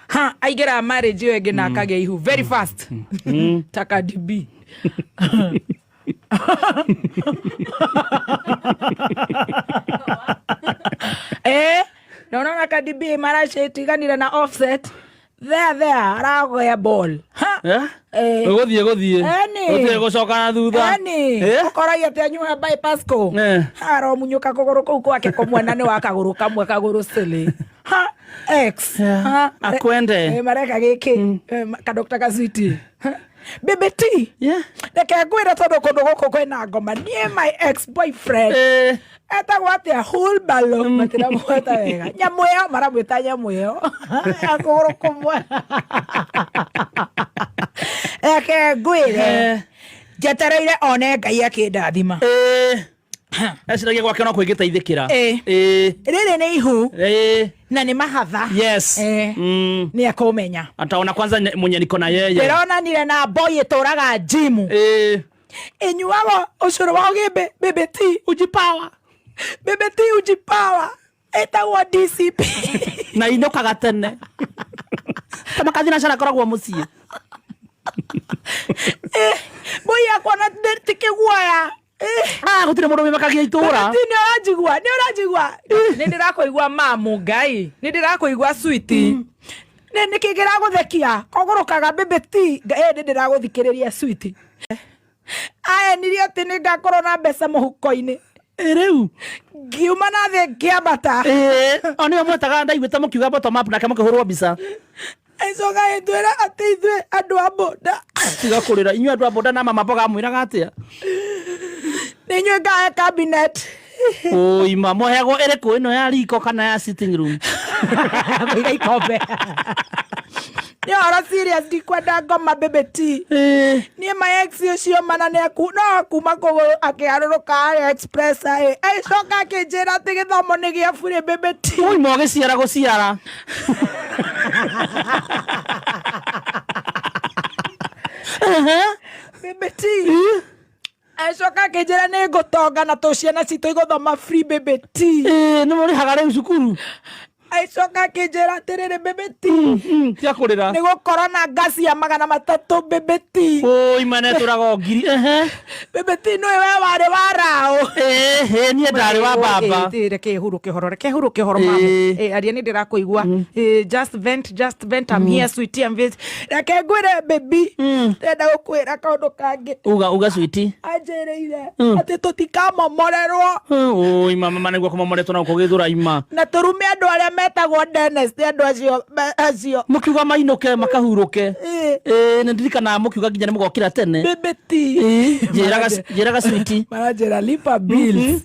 Ha aingĩraga marriage ĩyo ĩngĩ na akagĩa ihu very fast ta Cardi B. Na unaona Cardi B maracitiganire na Offset there there aragĩa ball ha. Eh? Gũthiĩ gũthiĩ. Eni. Gũtirĩ gũcoka na thutha. Eni ũkoragia atĩ anyua bypass kũ aromunyũka kũgũrũ kũu gwake kũmwe na nĩ wa kagũrũ kamwe kagũrũ silly ha ex. Ha, Akwende. Mareka gĩkĩ. Kadokta Kaswiti. Baby T. Reke ngwĩre tondũ kũndũ gũkũ kwĩna ngoma. Niĩ my ex boyfriend etagwo atĩa? Hulbalo. Matiramwĩta wega. Nyamũ ĩyo maramwĩta nyamũ ĩyo ya kũgũrũ kũmwe. Reke ngwĩre, njetereire one Ngai akĩndathima. Eciragia gwake no kwĩngĩteithĩkĩra. Rĩrĩ nĩ ihu na nĩ mahatha. Nĩ akũmenya. Ataona kwanza mwenye niko na yeye. Ndĩronanire na boy ĩtũraga njimu ĩnyuaga ũcũrũ wa ũgĩmbĩ. Baby T ujipawa. Baby T ujipawa ĩtagwo DCP. Na inũkaga tene ta makathina akoragwo mũciĩ. Boy yakwa na ti kĩguoya. Ah, gũtirĩ mũndũ wĩmakagia itũra. Ti nĩ ũranjigua, nĩ ũranjigua, nĩ ndĩrakũigua mamu Ngai, nĩ ndĩrakũigua switi. Nĩ nĩkĩ kĩragũthekia kogũrũkaga? Baby T, nĩ ndĩragũthikĩrĩria switi. Aenirie atĩ nĩ ngakorwo na mbeca mũhuko-inĩ. Rĩu ngiuma na thĩ ngĩambata. O nĩwe mwetaga, ndaiguĩte mũkiuga bottom up nake mũkĩhũrwo mbica. Ĩcoka ĩtwĩra atĩ ithuĩ andũ a boda. Tiga kũrĩra, inyuĩ andũ a boda na mama mboga amwĩraga atĩa? Nĩ inyuĩ ngahe cabinet. Ũima mũheagwo ĩrĩkũ, ĩno ya riko kana ya sitting room? Kũiga ikombe. Nĩ ũhoro serious, ndikwenda ngoma. Baby T, niĩ my ex ũcio mana nĩ aku no akuma kũgũrũ akĩharũrũka harĩa express ĩ agĩcoka akĩnjĩra atĩ gĩthomo nĩ gĩa burĩ. Baby T. Ũima ũgĩciara gũciara. Baby T agĩcoka akĩnjĩra nĩ ngũtonga na tũ ciana citũ igũthoma free. Baby T. Nĩ mũrĩhaga rĩu cukuru. Agĩcoka akĩnjĩra atĩrĩrĩ, Baby T, Tia kũrĩra. Nĩ gũkorwo na ngasi ya 300. Baby T. Ũima netũraga o ngiri. Baby T, nĩwe we warĩ wa raũ. Ĩĩ, niĩ ndarĩ wa baba. Reke hurũke ũhoro, reke hurũke ũhoro mamu. Aria, nĩ ndĩrakũigua. Just vent, just vent. I'm here, sweetie, I'm vent. Reke ngwĩre, baby, ndĩrenda gũkwĩra kaũndũ kangĩ. Uga, uga, sweetie. Anjĩrĩire atĩ tũtikamomorerwo. Ũima mama nĩguo kũmomoretwo na gũkũ ima. Na tũrume andũ arĩa metagwo Dennis, nĩ andũ acio acio. Mũkiuga mainũke makahurũke. Ĩĩ, nĩ ndirikanaga mũkiuga nginya nĩ mũgokĩra tene. Baby T. Njĩraga sweetie. Maranjĩra lipa bills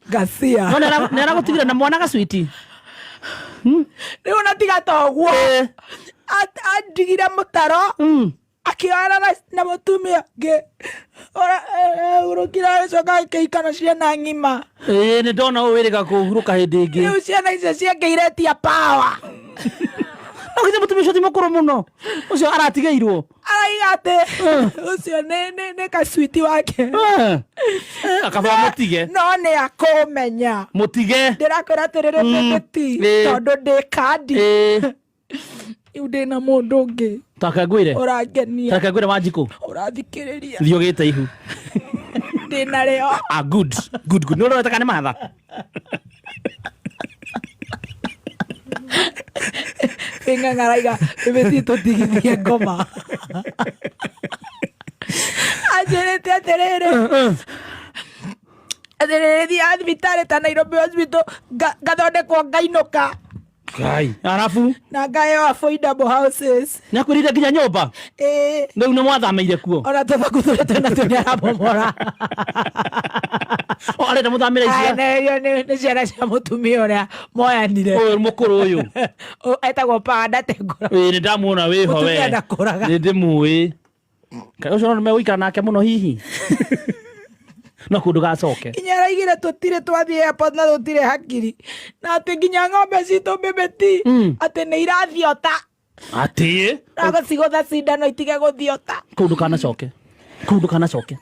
ngacia. No nĩ aragũtigire na mwana gacwiti. Rĩu na tiga ta ũguo, andigire mũtaro akĩoerera na mũtumia ũngĩ hurũkire, agĩcoka akĩikara ciana ng'ima. Ĩĩ, nĩ ndona ũũ wĩrĩga kũhurũka hĩndĩ ĩngĩ. Rĩu ciana icio ciake iretia power. No githĩ mũtumia ũcio ti mũkũrũ mũno ũcio aratigĩirwo? Araiga atĩ ũcio nĩ kaswiti wake. Akaba mũtige. No nĩ akũmenya. Mũtige. Ndĩrakwĩra atĩrĩrĩ, Baby T, tondũ ndĩ kandi rĩu ndĩna mũndũ ũngĩ Take ngwĩre. ũrangenia. Take ngwĩre, Wanjikũ. Ũrathikĩrĩria. Thiĩ ũgĩte ihu. Ndĩna rĩo. Ah, good good good, nĩ ũrorete kana nĩ mahatha? Ĩng'ang'araiga Baby T, tũtigithie ngoma. Anjĩrĩte atĩrĩrĩ, atĩrĩrĩ, thiaga thibitarĩ ta Nairobi Hospital, ngathondekwo ngainũka. Ngai, arabu? Na ngaheo affordable houses. Nĩ akwĩrire nginya nyũmba? Ĩĩ. Rĩu nĩ mwathamĩire kuo? Ona tũbaku tũrĩa twĩnatuo nĩ aramomora. O arenda mũthamĩre icio? Aenerio nĩ ciana cia mũtumia ũrĩa moyanire. Ũyũ mũkũrũ ũyũ? Etagwo Panda Tengũra. Ĩĩ, nĩ ndamuona wĩho we. Mũtumia ndakũraga. Nĩ ndĩmũĩ. Kaĩ ũcio no nĩmegũikara nake mũno hihi? No kũndũ gacoke. Nginya araigire tũtirĩ twathiĩ airport na tũtirĩ hakiri na atĩ nginya ng'ombe citũ, Baby T, atĩ nĩ irathiota. Atĩ? Agacigũtha cindano itige gũthiota. Kũu ndũkanacoke, kũu ndũkanacoke,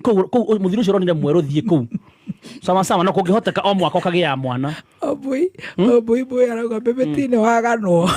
kũu kũu mũthiri ũcio ũronire mwerũ, thiĩ kũu. Sawa sawa, no kũngĩhoteka o mwaka ũkagĩa mwana. Obui, obui bui arauga bebe ti nĩ waganwo.